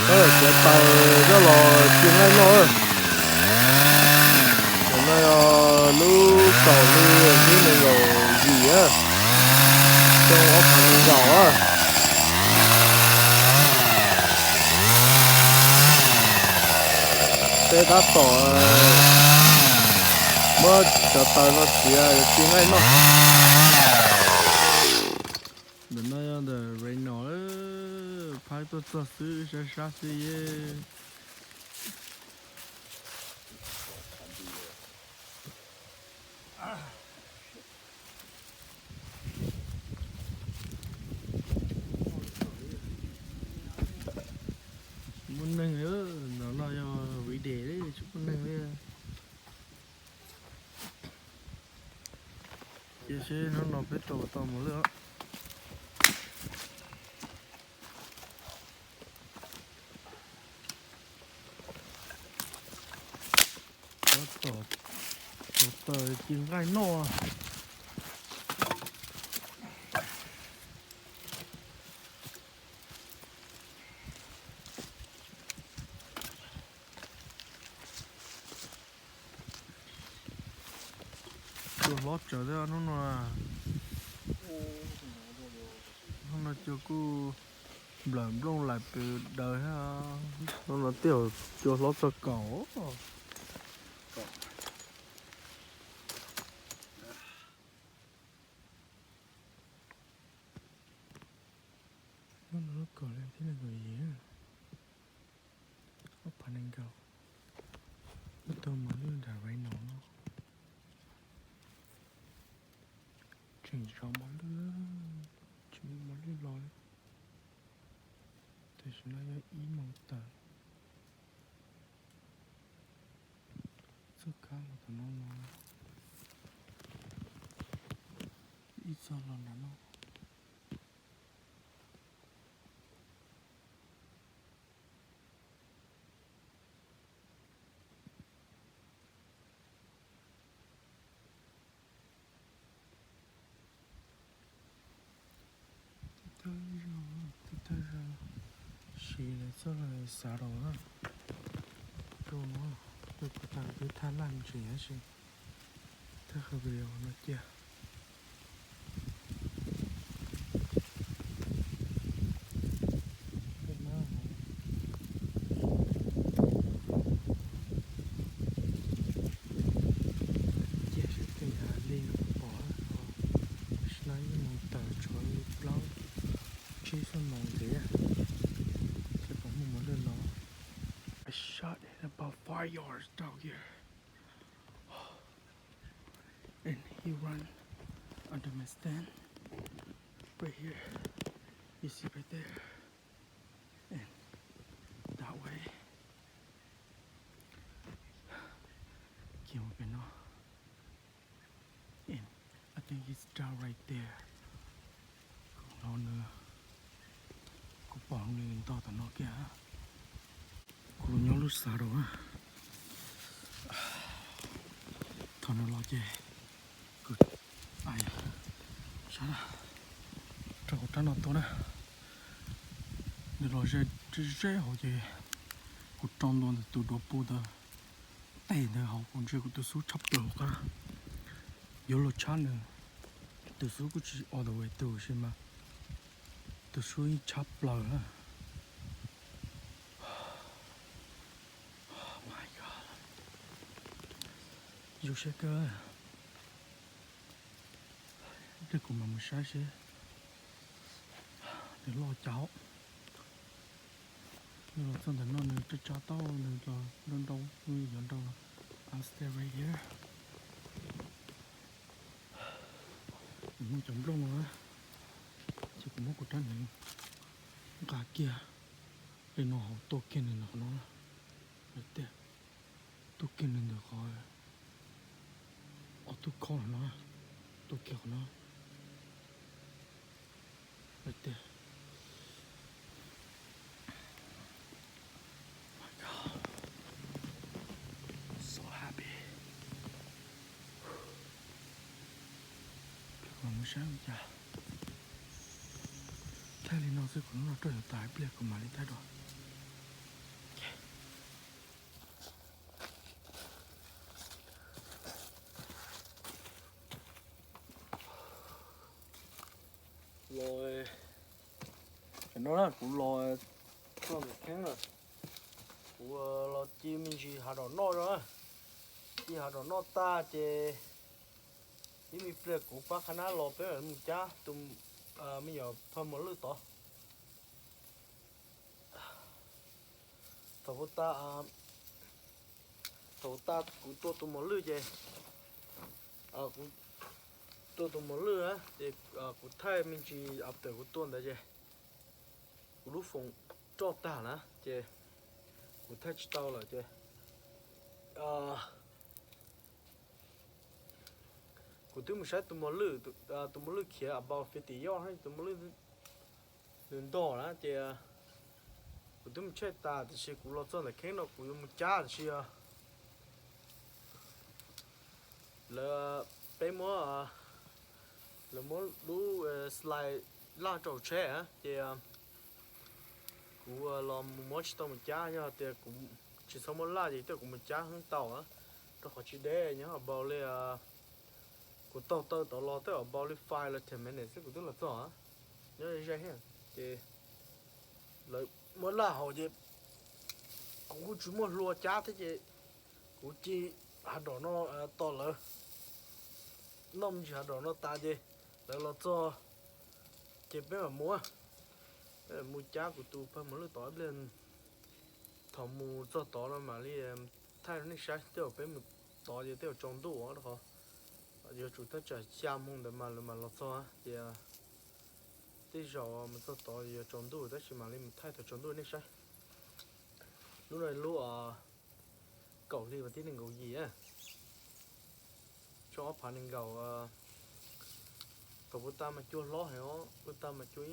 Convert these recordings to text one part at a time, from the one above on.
Cov taws coj los ci nqaij noj. Ntawm no yog lub kaum hli thib nees nkaum yim, xyoo ob phav nees nkaum. Peb tab tom muab cov taws no txiav yuav ci nqaij noj. Ntawm no yog ntawm Reno, phaib tuaj txog xwb sab sab xwb yeej. Tsis muaj neeg li, no no yog weekday tsis muaj neeg li. Cia seb hnub no peb tau tau mus lawm. Tab tom taws ci nqaij noj. Cua hlob tsawv thiab hnub no. Hnub no cua kuj nplawm nplooj laim pes daws thiab. Hnub no tej zaum cua hlob txog kaum. Hnub no lub kaum hli thib nees nkaum yim, ob phav nees nkaum. Wb tau mus lub nram Reno no. Tseem zov mos lwj, tsis muaj mos lwj los li. Tam sim no yog ib moos tawm. Txoj kab los tom no no, ib txoj los nram no. Thawj zaug, thawj zaug siv lawv txoj lawv xav rau na. Rau no, rau kuv tau peb thaj laj ntsis tab sis thawj qhov video no cia. Cia seb tej yam li no puas pom. Tam sim no yeej mus tawm tshuav li plaub tsib xuab moos ntxiv, seb puas muaj mos lwj los. I shot it about five yards down here. And he run under my stand. Right here. You see right there. And that way. Kiag mus pem no. And I think he's down right there. Kuv hnov nws, kuv pom nws ntog tom no kiag. Kuv los nyob lub xav rau na. Thaum nws los ces kuv, sab, rau kuv rab no tuaj na. Nws los ze ze hauv ces kuv rau ntua ntawm tus duav pus ntawd, tes ntawd hauv kuv ntsia kuv tus xub tshab plaws hauv qab. Yuav luag tshab nws, tus xub kuj tsis all the way through sis mas tus xub yeej tshab plaws na. Oh my God. Zoo siab kawg. Ib pliag kuv mam mus saib seb nws loj cas. Nws los txog ntawm no nws tsa tsa taub nws los nrau nrau, nws yuav nrau los. I'll stay right here. Nws muaj cov nplooj no na, ces kuv muab kuv rab hneev nqa kiag li no hauv tua kiag nws ntawm qhov no. Right there. Tua kiag nws ntawm qhov, ob tug khob no, tua kiag qhov no. Right there. My God. So happy. Pliag kuv mam mus saib ua cas. Thaij li no xwb kuv hnub no rau yuav tas ib pliag kuv mam li thaij dua. Los, no na kuv los txog ntawm kheeb lawm. Kuv los ci me ntsis hav dom noj no. Ci hav dom noj tag ces ib me pliag kuv pab qhab nab los peb mam mus cab tus me nyuam phaj mos lwj tod. Thaum kuv ta, thaum kuv ta kuv tua tus mos lwj ces, kuv tua tus mos lwj na ces kuv thaij me ntsis tawm kuv tua ntawd ces kuv lub foos roj tag na ces kuv thaij tsis tau lawm ces kuv twb mus saib tus mos lwj, tus mos lwj khiav about fifty yards, tus mos lwj nws ntog na ces kuv twb mus check tas tiam sis kuv los txog ntawm kheeb no kuv yuav mus cab tiam sis lawv, peb muab, lawv muab lub slide laj rau tsheb ces kuv los mus muab tsis tau mus cab, yog tias kuv tsis txhob muab laj ces tej kuv mus cab heev tau, rau qhov tsis deb nyob about li, kuv taug taw tod los tej about li five los ten minutes xwb kuv twb los txog nyob ze ces lawv muab laj haus ces kuv kuj tsis muaj hlua cab thiab ces kuv ci hav dom no tos lawv noj me ntsis hav dom no tas ces lawv los txog ces peb mam mus, peb mam mus cab kuv tus phaj mos lwj tod ib pliag. Thaum mus txog tod no mam li thaij rau nej saib, tej zaum peb mus tod ces tej zaum tsaus ntuj rau qhov yuav tsum thaj tsam xya moo ntawd mas lawv mam los txog ces tej zaum mus txog tod yuav tsaus ntuj tab sis mam li mus thaij thaum tsaus ntuj nej saib. Lub no lub kaum hli vas thib nees nkaum yim, tshooj ob phav nees nkaum. Thaum kuv ta mas cua hlob heev os, kuv ta mas cua,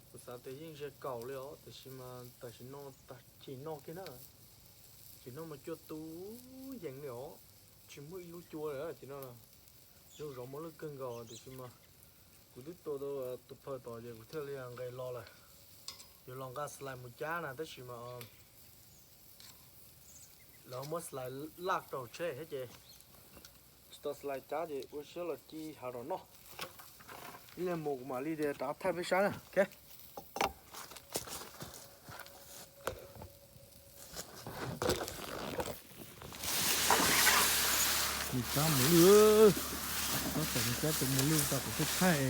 kuv xav tias yeej ze kaum li os, tiam sis mas tam sim no, tam sim no kiag na, tam sim no mas cua tu yees li os, tsis muaj ib lub cua li tam sim no. Zoo zov mos lwj kawg nkaus tiam sis mas kuv twb tua tau tus phaj tod ces kuv thiaj li nqes los lawm. Yuav los nqa slide mus cab na tab sis mas lawv muab slide laj rau tsheb thiab ces tsis tau slide cab ces ua siab los ci hav dom noj. Ib pliag mus kuv mam li rov thaij peb saib na. Nws cab mos lwj, tab tom nws cab tus mos lwj tau kuv twb thaij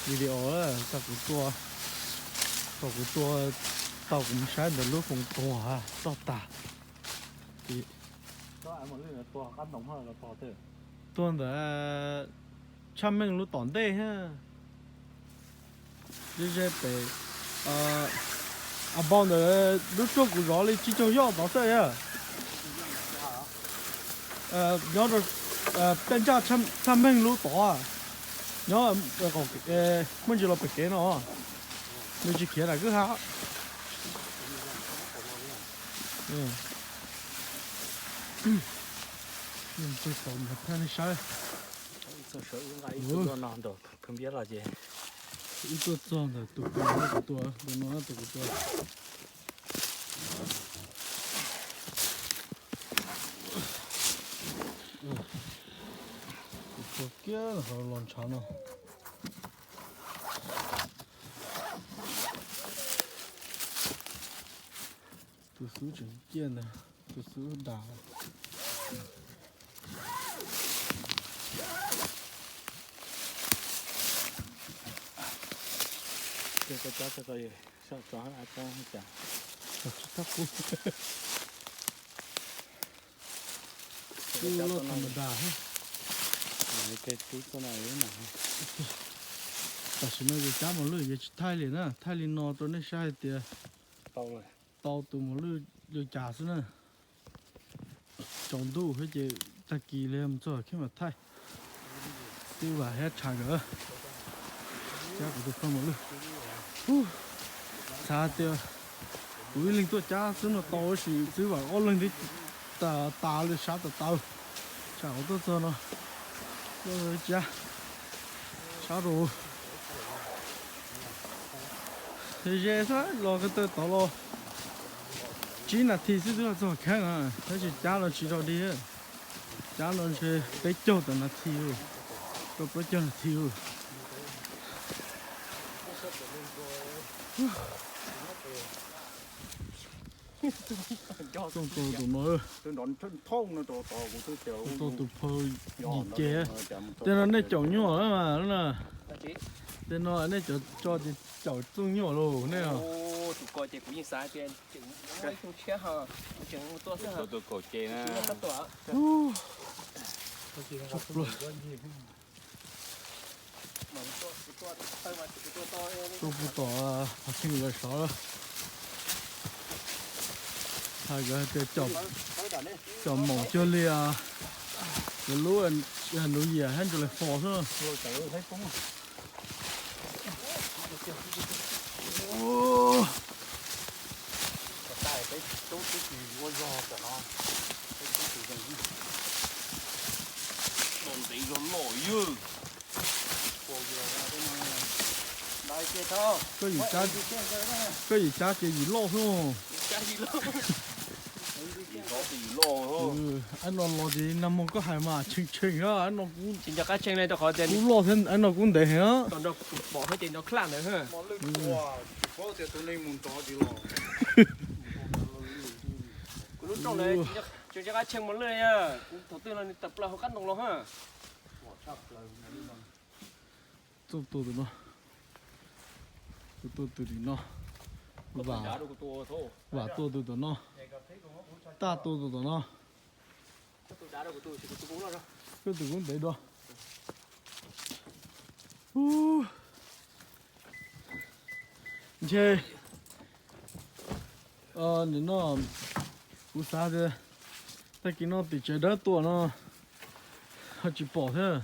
video tau kuv tua, tau kuv tua, tau kuv mus saib ntawm lub foos tuag roj tag. Tuag ntawd tshaj meej lub tom ntej thiab. Ze ze pem, a npau ntawd lub rooj kuv zov li tsib caug yoj tod xwb. Nyob rau pej ntsaj tshaj meej lub tod, nyob muaj ntsis los pem kev no, nws tsis khiav nram kwj ha. Thaij nej saib. Wb tuaj txog ntawm tus pem no kuv tua, tus no tus kuv tua. Kuv tua kiag los ntshav no. Tus xub tseem ciaj ntawd, tus xub dag. Tsis tau qub. Tub loj tham ma das. Tam sim no yus cab mos lwj yus tsis thaij li na, thaij li no rau nej saib hais tias tau tus mos lwj li cas xwb na. Tsaus ntuj thiab ces tag kis li mus txog khiav mam thaij. Twb vam thiab tshais lawm. Cab kuv tus phaj mos lwj. Xav tias kuv ib leeg tuaj cab xwb no tau tab sis twb vam ob leeg thiab tas li sab tas taw. Tsam kuv tuaj txog no cab sab rau ze xwb los ko taw tod los tsib nas this xwb twb los txog kheeb na, tab sis cab los tsis zog dig. Cab los ntshe peb caug tawm nas this, rau peb caug nas this. Txooj tua tus no, txooj tua tus phaw yim ceg. Tej no nej caum nyuaj lawm mas na. Tej no nej caum tso ces caum txooj nyuaj lauj nej. Tuaj pw tom phav xeem lawv sov lawm. Hais tias caum maum cuag li lub New Year hab July four xwb. Koj yim cab ces yim loj xwb. Ab no los ces nag hmo koj hais mas tshee tshee, ab no kuv loj thiab, ab no kuv ntev heev. Txooj tua tus no, kuv tua tus tim no, Vam tua tus tom no, Taj tua tus tom no. Koj tus kuv ntev dua. Ntshe nim no kuv xav tias tag kis no tim tsev dawb tuaj no ho tsis pom thiab.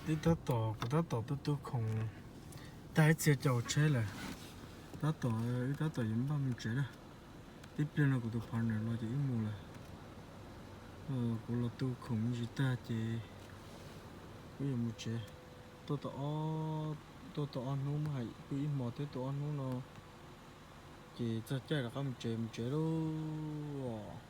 Wb tab tom, kuv tab tom tu tu khoom tag ib txhia caum tsheb lawm. Tab tom, wb tab tom yuav npaj mus tsev na. Tib pliag no kuv tus partner los ces wb mus lawm. Kuv los tu khoom me ntsis tag ces wb yuav mus tsev. Tuaj tau, tuaj tau ob hnub, muab hais pw ib hmo thiab, tu ob hnub no ces txog caij rov qab mus tsev, mus tsev lauj.